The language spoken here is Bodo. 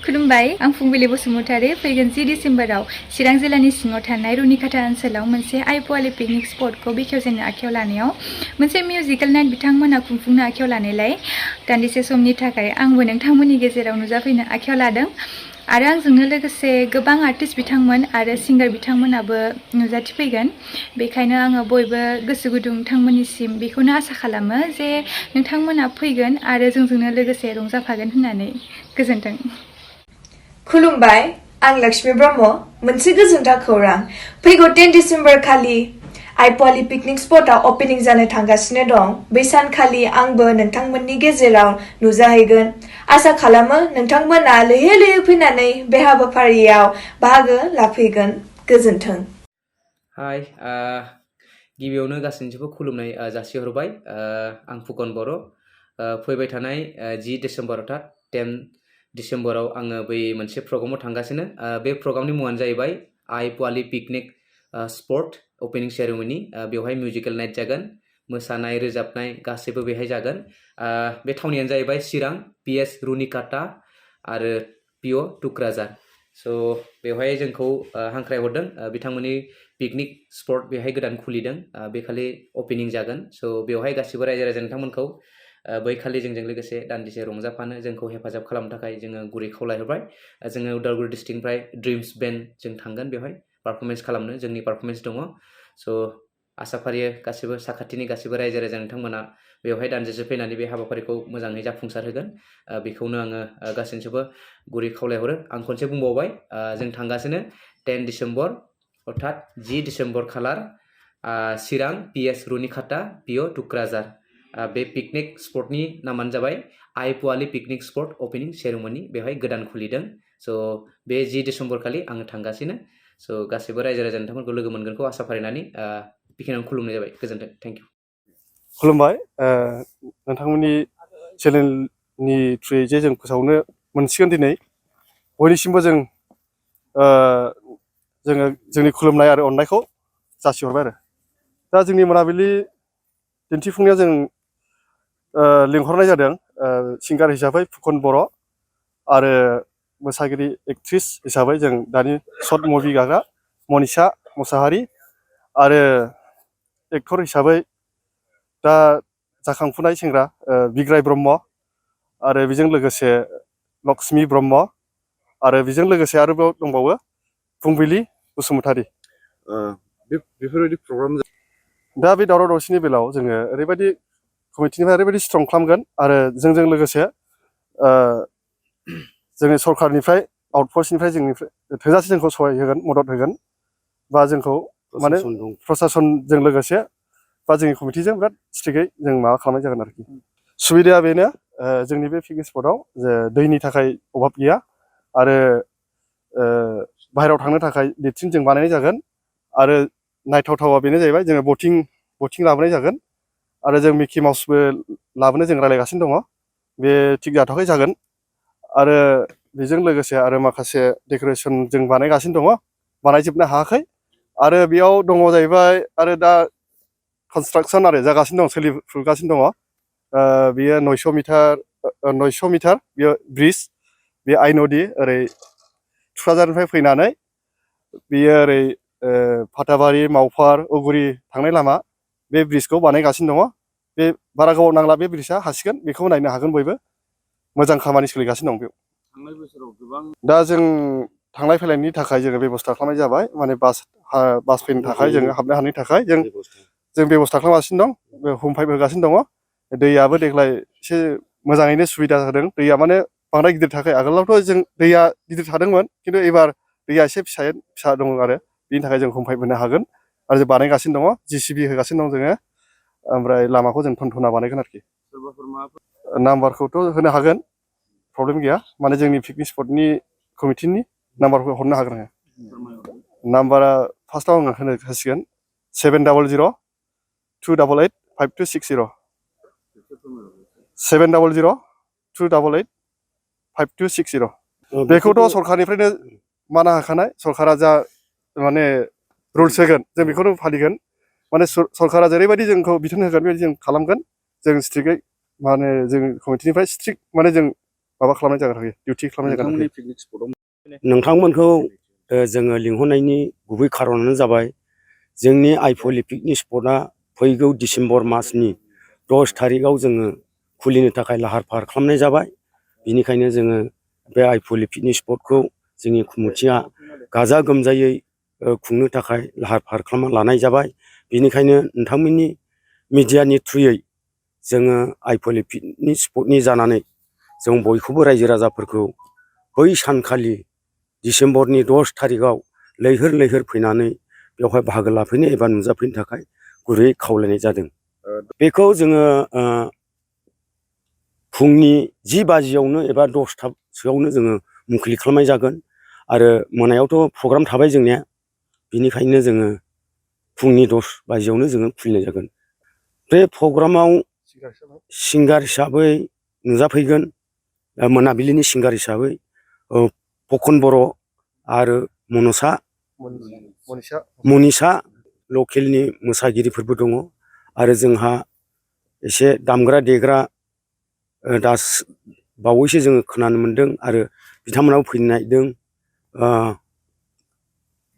खुलुमबाय आं फुंबिलि बसुमतारी फैगोन 10 डिसेम्बराव चिरां जिल्लानि सिङाव थानाय रुनिकाटा ओनसोलाव मोनसे आयफ'व पिकनिक स्पटखौ बेखेवजेननो आखायाव लानायाव मोनसे मिउजिकेल नाइट बिथांमोना खुंफुंनो आखायाव लानायलाय दान्दिसे समनि थाखाय आंबो नोंथांमोननि गेजेराव नुजाफैनो आखायाव लादों आरो आंजोंनो लोगोसे गोबां आर्टिस्ट बिथांमोन आरो सिंगार बिथांमोनाबो नुजाथिफैगोन बेखायनो आङो बयबो गोसो गुदुं नोंथांमोननिसिम बेखौनो आसा खालामो जे नोंथांमोना फैगोन आरो जोंजोंनो लोगोसे रंजाफागोन होननानै गोजोन्थों। खुलुमबाय आं लक्ष्मी ब्रह्म मोनसे गोजोनथाव खौरां फैगौ 10 डिसेम्बर खालि आयफ'व पिकनिक स्पटआ अपेनिं जानो थांगासिनो दं बै सानखालि आंबो नोंथांमोननि गेजेराव नुजाहैगोन आसा खालामो नोंथांमोना लैहोर लैहोर फैनानै बे हाबाफारियाव बाहागो लाफैगोन गोजोन्थों। हाय गिबियावनो गासैनिबो खुलुमनाय जासिहरबाय आं फुकन बर' फैबाय थानाय 10 डिसेम्बर अर्थात 10 डिसेम्बराव आङो बै मोनसे प्रग्रामाव थांगासिनो बे प्रग्रामनि मुङानो जाहैबाय आयफ'व पिकनिक स्पट ओपनिं सेरेमनि बेवहाय मिउजिकेल नाइट जागोन मोसानाय रोजाबनाय गासैबो बेहाय जागोन बे थावनियानो जाहैबाय चिरां पिएस रुनिकाटा आरो पिअ टुक्राझार स' बेवहाय जोंखौ हांख्रायहरदों बिथांमोननि पिकनिक स्पट बेहाय गोदान खुलिदों बे खालि ओपनिं जागोन स' बेवहाय गासिबो रायजो राजा नोंथांमोनखौ बै खालि जोंजों लोगोसे दान्दिसे रंजाफानो जोंखौ हेफाजाब खालामनो थाखाय जोङो गुरै खावलायहरबाय जोङो उदालगुरि डिस्ट्रिक्टनिफ्राय ड्रिम्स बेन्ड जों थांगोन बेवहाय पारफरमेन्स खालामनो जोंनि पारफरमेन्स दङ स' आसा फारियो गासिबो साखाथिनि गासिबो रायजो राजा नोंथांमोना बेवहाय दान्दिसे फैनानै बे हाबाफारिखौ मोजाङै जाफुंसार होगोन बेखौनो आङो गासैनिबो गुरै खावलायहरो आं खनसे बुंबावबाय जों थांगासिनो 10 डिसेम्बर अर्थात 10 डिसेम्बर खालार चिरां पिएस रुनिकाटा पिअ टुक्राझार बे पिकनिक स्पटनि नामानो जाबाय आयफ'व पिकनिक स्पट ओपनिं सेरेमनि बेवहाय गोदान खुलिदों स' बे 10 डिसेम्बर खालि आङो थांगासिनो स' गासैबो रायजो राजा नोंथांमोनखौ लोगो मोनगोनखौ आसा फारिनानै बेखिनियावनो खुलुमनाय जाबाय गोजोन्थों थेंक इउ। खुलुमबाय नोंथांमोननि चेनेलनि थ्रुयै जे जों फोसावनो मोनसिगोन दिनै बयनिसिमबो जोङो जोंनि खुलुमनाय आरो अननायखौ जासिहरबाय आरो दा जोंनि मोनाबिलि दिन्थिफुंनायाव जों लिंहरनाय जादों सिंगार हिसाबै फुकन बर' आरो मोसागिरि एक्ट्रिस हिसाबै जों दानि सर्ट मुभि गाग्रा मनिषा मुसाहारि आरो एक्टर हिसाबै दा जाखांफुनाय सेंग्रा बिग्राय ब्रह्म आरो बेजों लोगोसे लक्ष्मी ब्रह्म आरो बेजों लोगोसे आरोबाव दंबावो फुंबिलि बसुमतारी बेफोरबायदि प्रग्राम दा बे दावराव दावसिनि बेलायाव जोङो ओरैबायदि कमिटिनिफ्राय ओरैबायदि स्ट्रं खालामगोन आरो जोंजों लोगोसे जोंनि सरकारनिफ्राय आउटफोर्सनिफ्राय जोंनिफ्राय थोजासे जोंखौ सहाय होगोन मदद होगोन बा जोंखौ माने प्रसासनजों लोगोसे बा जोंनि कमिटिजों बिराद स्ट्रिक्टयै जों माबा खालामनाय जागोन आरोखि सुबिदाया बेनो जोंनि बे पिकनिक स्पटआव जे दैनि थाखाय अभाब गैया आरो बाहेरायाव थांनो थाखाय लेट्रिन जों बानायनाय जागोन आरो नायथावथावा बेनो जाहैबाय जोङो बटिं लाबोनाय जागोन आरो जों मिकि माउसबो लाबोनो जों रायज्लायगासिनो दङ बे थिग जाथ'वाखै जागोन आरो बेजों लोगोसे आरो माखासे डेक'रेसन जों बानायगासिनो दङ बानायजोबनो हायाखै आरो बेयाव दङ जाहैबाय आरो दा कनस्ट्राक्सन आरो जागासिनो दं सोलिफुगासिनो दङ बेयो 900 मिटार बेयो ब्रिज बे आइ नदि ओरै थुक्राझारनिफ्राय फैनानै बेयो ओरै फाथाबारि मावफार उगुरि थांनाय लामा बे ब्रिजखौ बानायगासिनो दङ बे बारा गोबाव नांला बे ब्रिजआ हासिगोन बेखौ नायनो हागोन बयबो मोजां खामानि सोलिगासिनो दं बेयाव थांनाय बोसोराव गोबां दा जों थांलाय फैलायनि थाखाय जोङो बेब'स्था खालामनाय जाबाय माने बास फैनो थाखाय जोङो हाबनो हानायनि थाखाय जों बेब'स्था खालामगासिनो दं हम पाइप होगासिनो दङ दैयाबो देग्लाय एसे मोजाङैनो सुबिदा होदों दैया माने बांद्राय गिदिर थाखाय आगोलावथ' जों दैया गिदिर थादोंमोन खिन्थु एबार दैया एसे फिसा दङ आरो बिनि थाखाय जों हम पाइप होनो हागोन आरो जों बानायगासिनो दङ JCB होगासिनो दं जोङो ओमफ्राय लामाखौ जों थनथना बानायगोन आरोखि नाम्बारखौथ' होनो हागोन प्रब्लेम गैया माने जोंनि पिकनिक स्पटनि कमिटिनि नाम्बारखौ हरनो हागोन आङो नाम्बारा फार्स्टआव आङो होनो हासिगोन 700-288-5260 700-288-5260 बेखौथ' सरकारनिफ्रायनो माना होखानाय सरकारा जा माने रुल्स होगोन जों बेखौनो फालिगोन माने सरकारा जेरैबायदि जोंखौ बिथोन होगोन बेबायदि जों खालामगोन जों स्ट्रिक्टयै माने जों कमिटिनिफ्राय स्ट्रिक्ट माने जों माबा खालामनाय जागोन आरोखि डिउटि खालामनाय जागोन आरोखि। नोंथांमोनखौ जोङो लिंहरनायनि गुबै खारनानो जाबाय जोंनि आयफ'व पिकनिक स्पटआ फैगौ डिसेम्बर मासनि 10 थारिखआव जोङो खुलिनो थाखाय लाहार फाहार खालामनाय जाबाय। बिनिखायनो जोङो बे आयफ'व पिकनिक स्पटखौ जोंनि कमिटिया गाजा गोमजायै खुंनो थाखाय लाहार फाहार खालामना लानाय जाबाय। बिनिखायनो नोंथांमोननि मिडियानि थ्रुयै जोङो आयफ'व पिकनिक स्पटनि जानानै जों बयखौबो रायजो राजाफोरखौ बै सानखालि डिसेम्बरनि 10 थारिखआव लैहोर लैहोर फैनानै बेवहाय बाहागो लाफैनो एबा नुजाफैनो थाखाय गुरैयै खावलायनाय जादों। बेखौ जोङो फुंनि 10 बाजियावनो एबा 10थासोआवनो जोङो मुंख्लं खालामनाय जागोन आरो मोनायावथ' प्रग्राम थाबाय जोंनिया। बिनिखायनो जोङो फुंनि 10 बाजियावनो जोङो खुलिनाय जागोन। बे प्रग्रामाव सिंगार हिसाबै नुजाफैगोन मोनाबिलिनि सिंगार हिसाबै फखन बर' आरो मनिसा लकेलनि मोसागिरिफोरबो दङ आरो जोंहा एसे दामग्रा देग्रा बावैसो जोङो खोनानो मोन्दों आरो बिथांमोनाबो फैनो नागिरदों